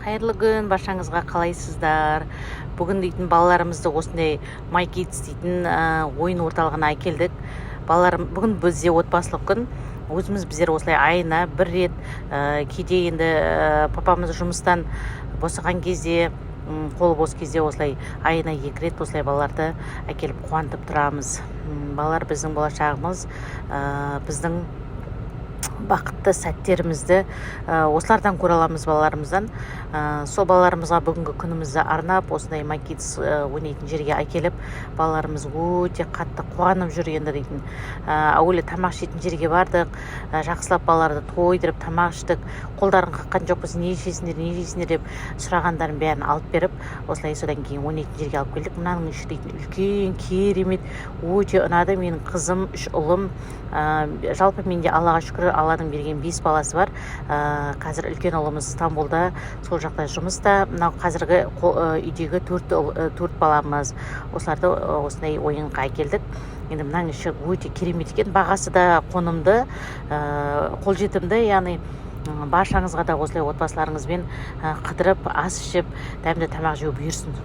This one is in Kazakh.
Қайырлы күн баршаңызға! Қалайсыздар? Бүгін дейтін балаларымызды осындай My Kids дейтін ойын орталығына әкелдік. Балалар, бүгін бізде отбасылық күн. Өзіміз, біздер осылай айына бір рет, кейде енді папамыз жұмыстан босаған кезде, қолы бос кезде, осылай айына екі рет осылай балаларды әкеліп қуантып тұрамыз. Балалар біздің болашағымыз, біздің бақытты сәттерімізді осылардан көре аламыз, балаларымыздан. Сол балаларымызға бүгінгі күнімізді арнап, осындай My Kids ойнайтын жерге әкеліп, балаларымыз өте қатты қуанып жүр. Енді дейтін әуелі тамақ ішетін жерге бардық, жақсылап балаларды тойдырып, тамақ іштік, қолдарын қаққан жоқпыз. Не ішесіңдер, не жейсіңдер деп сұрағандарын бәрін алып беріп, осылай содан кейін ойнайтын жерге алып келдік. Мынаның іші дейтін үлкен, керемет, өте ұнады. Менің қызым, үш ұлым, жалпы менде, Аллаға шүкір, Алланың берген бес баласы бар. Қазір үлкен ұлымыз Стамбулда, сол жақта жұмыста. Мынау қазіргі үйдегі төрт баламыз. Осыларды осындай ойынға әкелдік. Енді мынаның іші өте керемет екен, бағасы да қонымды, қолжетімді. Яғни баршаңызға да осылай отбасыларыңызбен қыдырып, ас ішіп, дәмді тамақ жеу бұйырсын.